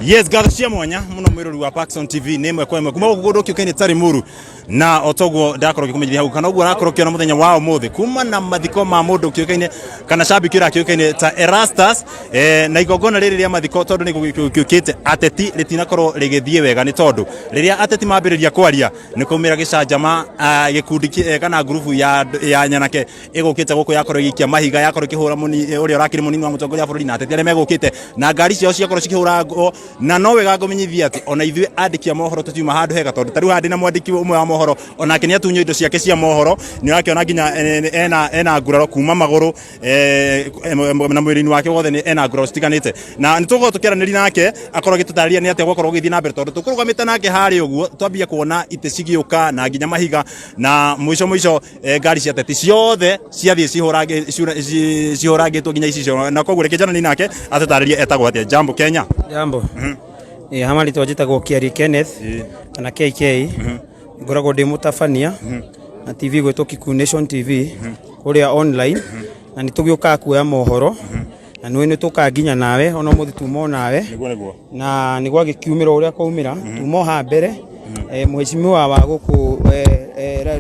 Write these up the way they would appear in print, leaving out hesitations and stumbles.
Yes, ngatho cia mwanya muno mwirori wa Paxson TV nä ĩmwe kwa ĩmwe kuma gũkũ kũndũ kĩũkaine tarĩ mũru na o toguo ndakorwo ngĩkũmenyithia hau kana ũguo arakorwo ũkĩona mũthenya wa ũmũthĩ kuma na mathiko ma mũndũ kĩũkaine kana shabiki ũrĩa kĩũkaine ta Erastus na igongona rĩrĩ rĩa mathiko tondũ nĩ gũgĩũkĩte ateti rĩtinakorwo rĩgĩthiĩ wega nĩ tondũ rĩrĩa ateti mambĩrĩria kwaria nĩ kũmĩra gĩcanjama gĩkundi kana ngurubu ya nyanake ĩgũkĩte gũkũ yakorwo ĩgĩikia mahiga, yakorwo ĩkĩhũra ũrĩa ũrakĩrĩ mũnini wa mũtongoria wa bũrũri na ateti arĩa megũkĩte na ngari ciao ciakorwo cikĩhũra ngo. Na no wega ngũmenyithia atĩ ona ithuĩ andĩki a mohoro tũtiuma handũ hega, tondũ ta rĩu haha ndĩna mwandĩki ũmwe wa mohoro, onake nĩ atunywo indo ciake cia mohoro. Nĩ ũrakĩona nginya ena nguraro kuma magũrũ na mwĩrĩ-inĩ wake wothe nĩ ena nguraro citiganĩte, na nĩ tũgũkorwo tũkĩaranĩria nake akorwo agĩtũtarĩria nĩ atĩa gwakorwo gũgĩthiĩ na mbere, tondũ tũkũrũgamĩte nake harĩa ũguo twambia kuona itĩ cigĩũka na nginya mahiga, na mũico mũico ngari cia ateti ciothe ciathiĩ cihũrangĩtwo nginya icicio. Na koguo reke njaranĩrie nake atũtarĩrie etagwo atĩa. Jambo Kenya. Jambo. Hama rĩtwa njĩtagwo Kĩari Kenneth kana KK. Ngoragwo ndĩ mũtabania na TV gwĩtwo Kikuyu Nation TV kũrĩa online, na nĩ tũgĩũkaga kuoya mohoro na nĩ nĩ tũkaga nginya nawe ona ũmũthĩ tuma o nawe. Nĩguo nĩguo. Na nĩ gwagĩkiumĩra ũrĩa kwaumĩra tuma o haha mbere mheshimiwa wa gũkũ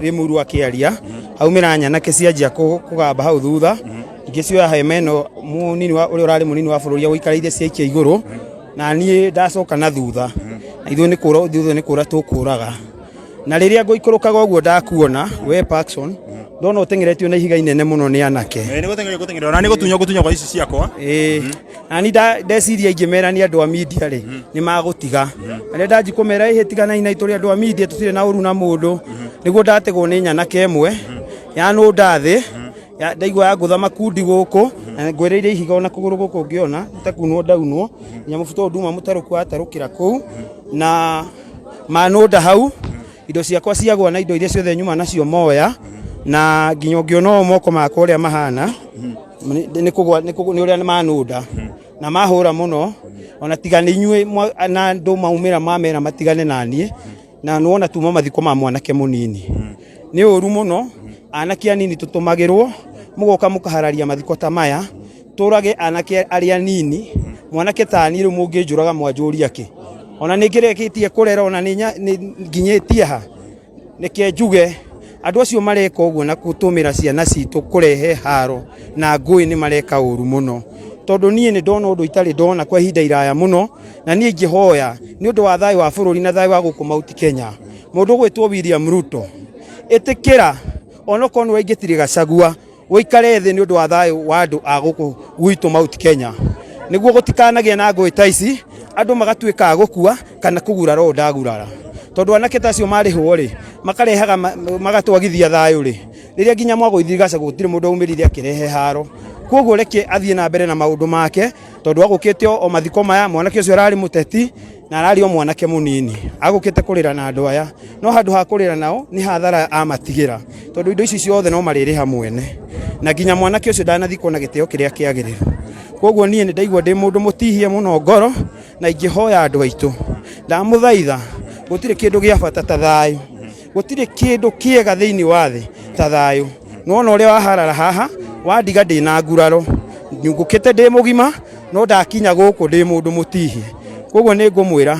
Limuru akĩaria haumĩra nyanake cianjia kũgamba hau thutha, ingĩ cioya hema ĩno mũnini wa ũrĩa ũrarĩ mũnini wa bũrũri agũikarĩire ciaikia igũrũ, na niĩ ndacoka na thutha, na ithuĩ nĩ kũra thutha nĩ kũra tũkũraga. Na rĩrĩa ngũikũrũkaga ũguo ndakuona we Paxson, ndona ũteng'eretio na ihiga inene mũno nĩ anake. Nĩ gũteng'erio gũteng'erio na nĩ gũtunywo gũtunywo kwa ici ciakwa. Ĩĩ, na ni ndeciria ingĩmera nĩ andũ a media rĩ, nĩ magũtiga. Na rĩrĩa ndanji kũmera ĩhĩ tiganai na tũrĩ andũ a media, tũtirĩ na ũru na mũndũ, nĩguo ndategwo nĩ nyanake ĩmwe yanũnda thĩ, ndaigua yangũtha makundi gũkũ na ngwĩrĩire ihiga ona kũgũrũ gũkũ ngĩona takunwo ndaunwo nginya mũbuto ũyũ nduma mũtarũku watarũkĩra kũu na manũnda hau, indo ciakwa ciagwa na indo iria ciothe nyuma nacio moya, na nginya ũngĩona ũũ moko makwa ũrĩa mahana nĩ kũgwa nĩ ũrĩa manũnda na mahũra mũno. Ona tiga nĩ inyuĩ na andũ maumĩra mamera matigane na niĩ, na nĩwona tuma mathiko ma mwanake mũnini nĩ ũru mũno. Anake anini tũtũmagĩrwo mũgoka mũkahararia mathiko ta maya, tũrage anake arĩa anini. Mwanake ta niĩ rĩu mũngĩnjũraga mwanjũria kĩ? Ona nĩ ngĩrĩkĩtie kũrera, ona nĩ nginyĩtie ha. Reke njuge andũ acio mareka ũguo na gũtũmĩra ciana citũ kũrehe haro na ngũĩ nĩ mareka ũru mũno, tondũ niĩ nĩ ndona ũndũ itarĩ ndona kwa ihinda iraya mũno. Na niĩ ingĩhoya nĩ ũndũ wa thayũ wa bũrũri na thayũ wa gũkũ Mount Kenya, mũndũ ũgwĩtwo William Ruto, ĩtĩkĩra onokorwo nĩ waingĩtire Gachagua, ũikare thĩ nĩ ũndũ wa thayũ wa andũ a gũkũ gwitũ Mount Kenya, nĩguo gũtikanagĩe na ngũĩ ta ici, andũ magatuĩka a gũkua kana kũgurara ũũ ndagurara, tondũ anake ta acio marĩhwo rĩ, makarehaga magatwagithia thayũ rĩ. Rĩrĩa nginya mwagũithirie Gachagua gũtirĩ mũndũ aumĩrire akĩrehe haro. Koguo reke athiĩ na mbere na maũndũ make, tondũ agũkĩte o mathiko maya. Mwanake ũcio ararĩ mũteti na ararĩ o mwanake mũnini, agũkĩte kũrĩra na andũ aya, no handũ ha kũrĩra nao nĩ hathara amatigĩra, tondũ indo ici ciothe no marĩrĩha mwene, na nginya mwanake ũcio ndanathikwo na gĩtĩo kĩrĩa kĩagĩrĩru. Koguo niĩ nĩ ndaigua ndĩ mũndũ mũtihie mũno ngoro, na ingĩhoya andũ aitũ, ndamũthaitha, gũtirĩ kĩndũ gĩa bata ta thayũ, gũtirĩ kĩndũ kĩega thĩinĩ wa thĩ ta thayũ. Nĩwona ũrĩa waharara haha wandiga ndĩna nguraro, nyungũkĩte ndĩ mũgima, no ndakinya gũkũ ndĩ mũndũ mũtihie. Koguo nĩ ngũmwĩra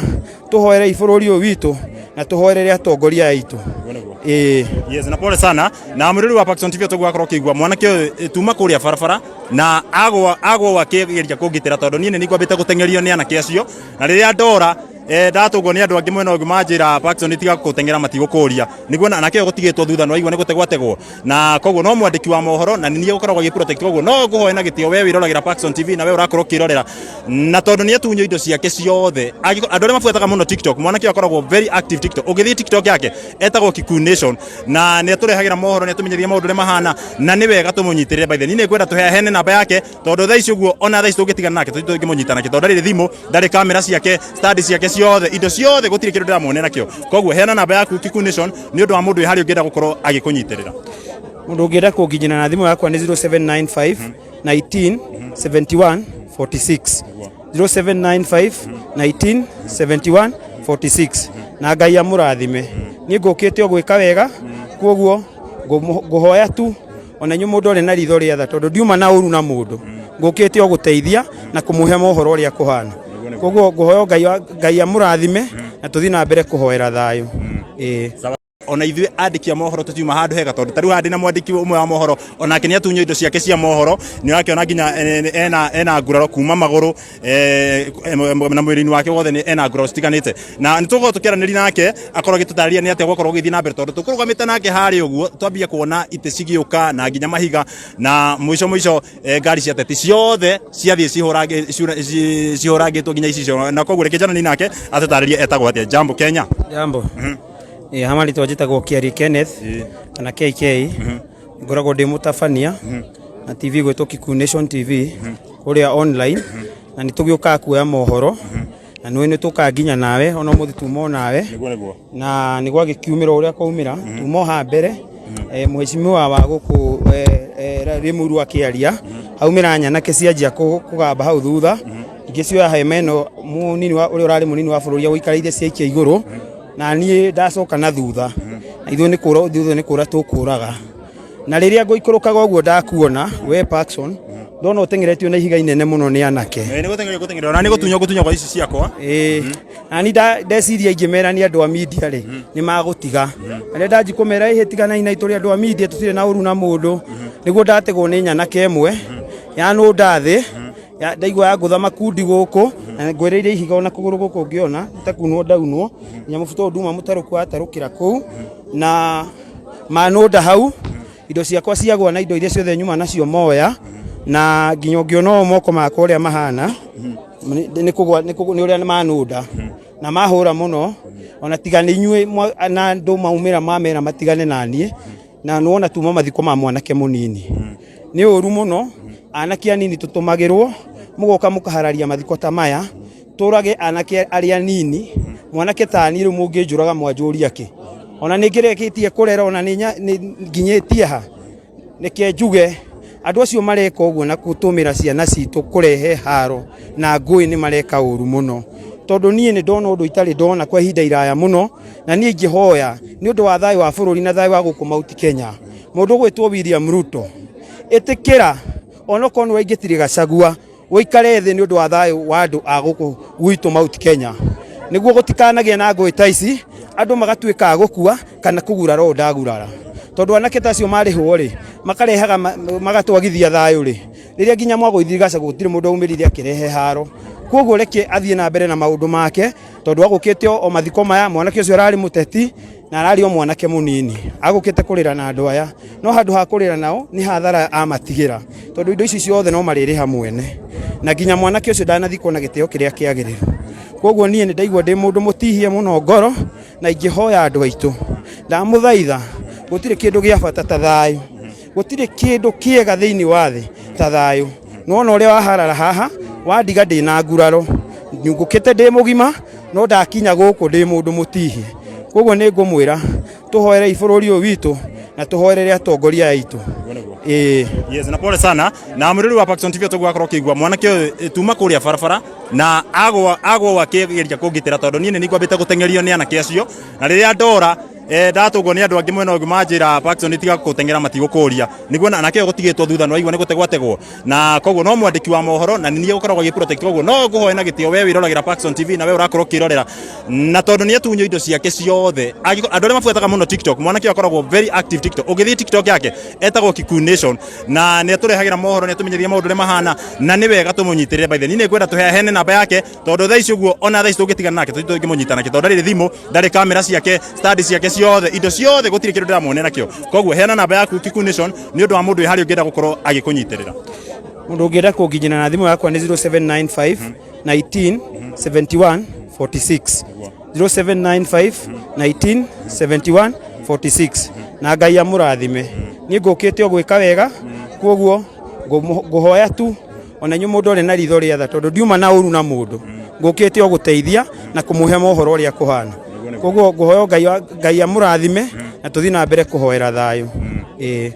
tũhoerei bũrũri ũyũ witũ na tũhoerere atongoria aya aitũ. Ĩĩ. Yes, na pole sana na mwĩrori wa Paxson TV, toguo akorwo ũkĩigua mwanake ũyũ tuma kũrĩa barabara na agwa akĩgeria kũngitĩra, tondũ niĩ nĩ ngwambĩte gũteng'erio nĩ anake acio, na rĩrĩa ndora ndatũngwo nĩ andũ angĩ mwena ũngĩ manjĩra, "Paxson, tiga gũteng'era, matigũkũria." Nĩguo nake ũyũ gũtigĩtwo thutha no aigua nĩ gũtegwa tegwo, na koguo no mwandĩki wa mohoro na nĩ niĩ gũkoragwo agĩ protect. Koguo no ngũhoe na gĩtĩo we wĩroragĩra Paxson TV na we ũrakorwo ũkĩrorera, na tondũ nĩ atunywo indo ciake ciothe. Andũ arĩa mabuataga mũno TikTok, mwanake ũyũ akoragwo very active TikTok. Ũngĩthiĩ TikTok yake etagwo Kikuyu Nation, na nĩ atũrehagĩra mohoro, nĩ atũmenyithagia maũndũ ũrĩa mahana, na nĩ wega tũmũnyitĩrĩre. By the niĩ nĩ ngwenda tũheane namba yake, tondũ thaa ici ũguo ona thaa ici tũngĩtigana nake tũtingĩmũnyita nakĩ, tondũ ndarĩ thimũ, ndarĩ kamera ciake, stand ciake ciothe, indo ciothe, gũtirĩ kĩndũ ndĩramuonera nakĩo. Koguo heana namba yaku, Kikuyu Nation, nĩ ũndũ wa mũndũ wĩ harĩa ũngĩenda gũkorwo agĩkũnyitĩrĩra. Mũndũ ũngĩenda kũnginyĩra na thimũ yakwa nĩ 0795 19 71 46, 0795 19 71 46. Na Ngai amũrathime. Niĩ ngũkĩte o gwĩka wega, koguo ngũhoya tu. Ona inyuĩ mũndũ arĩ na ritho rĩa tha, tondũ ndiuma na ũru na mũndũ, ngũkĩte o gũteithia na kũmũhe mohoro ũrĩa kũhana. Koguo ngũhoya Ngai amũrathime na tũthiĩ na mbere kũhoera thayũ. Ĩĩ. Ona ithuĩ andĩki a mohoro tũtiuma handũ hega, tondũ ta rĩu haha ndĩna mwandĩki ũmwe wa mohoro, onake nĩ atunywo indo ciake cia mohoro. Nĩ ũrakĩona nginya ena nguraro kuma magũrũ na mwĩrĩ-inĩ wake wothe nĩ ena nguraro citiganĩte, na nĩ tũgũkorwo tũkĩaranĩria nake akorwo agĩtũtarĩria nĩ atĩa gwakorwo gũgĩthiĩ na mbere, tondũ tũkũrũgamĩte nake harĩa ũguo twambia kuona itĩ cigĩũka na nginya mahiga, na mũico mũico ngari cia ateti ciothe ciathiĩ cihũrangĩtwo nginya icicio. Na koguo reke njaranĩrie nake atũtarĩrie etagwo atĩa. Jambo Kenya. Jambo. Ĩĩ, ha marĩtwa njĩtagwo Kĩarie Kenneth kana KK. Ngoragwo ndĩ mũtabania na TV gwĩtwo Kikuyu Nation TV kũrĩa online, na nĩ tũgĩũkaga kuoya mohoro, na nĩ nĩ tũkaga nginya nawe ona ũmũthĩ tuma o nawe. Nĩguo nĩguo. Na nĩ gwagĩkiumĩra ũrĩa kwaumĩra, tuma o haha mbere mheshimiwa wa gũkũ Limuru akĩaria, haumĩra nyanake cianjia kũgamba hau thutha, ingĩ cioya hema ĩno mũnini wa ũrĩa ũrarĩ mũnini wa bũrũri agũikarĩire ciaikia igũrũ, na niĩ ndacoka na thutha, na ithuĩ nĩ kũra thutha nĩ kũra tũkũraga. Na rĩrĩa ngũikũrũkaga ũguo ndakuona we Parkson, ndona ũteng'eretio na ihiga inene mũno nĩ anake. Nĩ gũteng'erio gũteng'erio na nĩ gũtunywo gũtunywo kwa ici ciakwa. Ĩĩ, na ni ndeciria ingĩmera nĩ andũ a media rĩ, nĩ magũtiga. Rĩrĩa ndanji kũmera ĩhĩ tiganai na itũrĩ andũ a media, tũtirĩ na ũru na mũndũ, nĩguo ndategwo nĩ nyanake ĩmwe yanũnda thĩ, ndaigua yangũtha makundi gũkũ, na ngwĩrĩire ihiga ona kũgũrũ gũkũ ngĩona takunwo ndaunwo nginya mũbuto ũyũ nduma mũtarũku watarũkĩra kũu, na manũnda hau indo ciakwa ciagwa na indo iria ciothe nyuma nacio moya, na nginya ũngĩona ũũ moko makwa ũrĩa mahana nĩ kũgwa nĩ ũrĩa manũnda na mahũra mũno. Ona tiga nĩ inyuĩ na andũ maumĩra mamera matigane na niĩ, na nĩwona tuma mathiko ma mwanake mũnini nĩ ũru mũno. Anake anini tũtũmagĩrwo mũgoka mũkahararia mathiko ta maya, tũrage anake arĩa anini. Mwanake ta niĩ rĩu mũngĩnjũraga mwanjũria kĩ? Ona nĩ ngĩrĩkĩtie kũrera, ona nĩ nginyĩtie ha. Reke njuge andũ acio mareka ũguo na gũtũmĩra ciana citũ kũrehe haro na ngũĩ nĩ mareka ũru mũno, tondũ niĩ nĩ ndona ũndũ itarĩ ndona kwa ihinda iraya mũno. Na niĩ ingĩhoya nĩ ũndũ wa thayũ wa bũrũri na thayũ wa gũkũ Mount Kenya, mũndũ ũgwĩtwo William Ruto, ĩtĩkĩra onokorwo nĩ waingĩtire Gachagua, ũikare thĩ nĩ ũndũ wa thayũ wa andũ a gũkũ gwitũ Mount Kenya, nĩguo gũtikanagĩe na ngũĩ ta ici, andũ magatuĩka a gũkua kana kũgurara ũũ ndagurara. Tondũ anake ta acio marĩhwo rĩ, makarehaga magatwagithia thayũ rĩ, rĩrĩa nginya mwagũithirie Gachagua gũtirĩ mũndũ aumĩrire akĩrehe haro. Koguo reke athiĩ na mbere na maũndũ make, tondũ agũkĩte o mathiko maya, mwanake ũcio ararĩ mũteti na ararĩ o mwanake mũnini, agũkĩte kũrĩra na andũ aya, no handũ ha kũrĩra nao nĩ hathara amatigĩra, tondũ indo ici ciothe no marĩrĩha mwene, na nginya mwanake ũcio ndanathikwo na gĩtĩo kĩrĩa kĩagĩrĩru. Koguo niĩ nĩ ndaigua ndĩ mũndũ mũtihie mũno ngoro, na ingĩhoya andũ aitũ, ndamũthaitha, gũtirĩ kĩndũ gĩa bata ta thayũ, gũtirĩ kĩndũ kĩega thĩinĩ wa thĩ ta thayũ. Nĩwona ũrĩa waharara haha wandiga ndĩna nguraro, nyungũkĩte ndĩ mũgima, no ndakinya gũkũ ndĩ mũndũ mũtihie. Koguo nĩ ngũmwĩra tũhoerei bũrũri ũyũ witũ na tũhoerere atongoria aya aitũ. Ĩĩ. Yes, na pole sana na mwĩrori wa Paxson TV, tũguo akorwo ũkĩigua mwanake ũyũ tuma kũrĩa barabara na agwa agwa akĩgeria kũngitĩra, tondũ niĩ nĩ ngwambĩte gũteng'erio nĩ anake acio, na rĩrĩa ndora ndatũngwo nĩ andũ angĩ mwena ũngĩ manjĩra, Paxson tiga gũteng'era, matigũkũria nĩguo na nake gũtigĩtwo thutha, nĩ waigua nĩ gũtegwa tegwo. Na koguo no mwandĩki wa mohoro na nĩ niĩ gũkoragwo agĩ protect. Koguo no ngũhoe na gĩtĩo we wĩroragĩra Paxson TV na we ũrakorwo ũkĩrorera, na tondũ nĩ atunywo indo ciake ciothe. Andũ arĩa mabuataga mũno TikTok, mwanake ũyũ akoragwo very active TikTok. Ũngĩthiĩ TikTok yake etagwo Kikuyu Nation, na nĩ atũrehagĩra mohoro, nĩ atũmenyithagia maũndũ ũrĩa mahana, na nĩ wega tũmũnyitĩrĩre. By the niĩ nĩ ngwenda tũheane namba yake, tondũ thaa ici ũguo ona thaa ici tũngĩtigana nake tũtingĩmũnyita nakĩ, tondũ ndarĩ thimũ, ndarĩ kamera ciake, stand ciake ciothe, indo ciothe, gũtirĩ kĩndũ ndĩramuonera nakĩo. Koguo heana namba yaku Kikuyu Nation, nĩ ũndũ wa mũndũ wĩ harĩa ũngĩenda gũkorwo agĩkũnyitĩrĩra. Mũndũ ũngĩenda kũnginyĩra na thimũ yakwa nĩ 0795 19 71 46, 0795 19 71 46. Na Ngai amũrathime. Niĩ ngũkĩte o gwĩka wega, koguo ngũhoya tu ona inyuĩ mũndũ arĩ na ritho rĩa tha, tondũ ndiuma na ũru na mũndũ, ngũkĩte o gũteithia na kũmũhe mohoro ũrĩa kũhana. Koguo ngũhoya Ngai amũrathime na tũthiĩ na mbere kũhoera thayũ. Ĩĩ.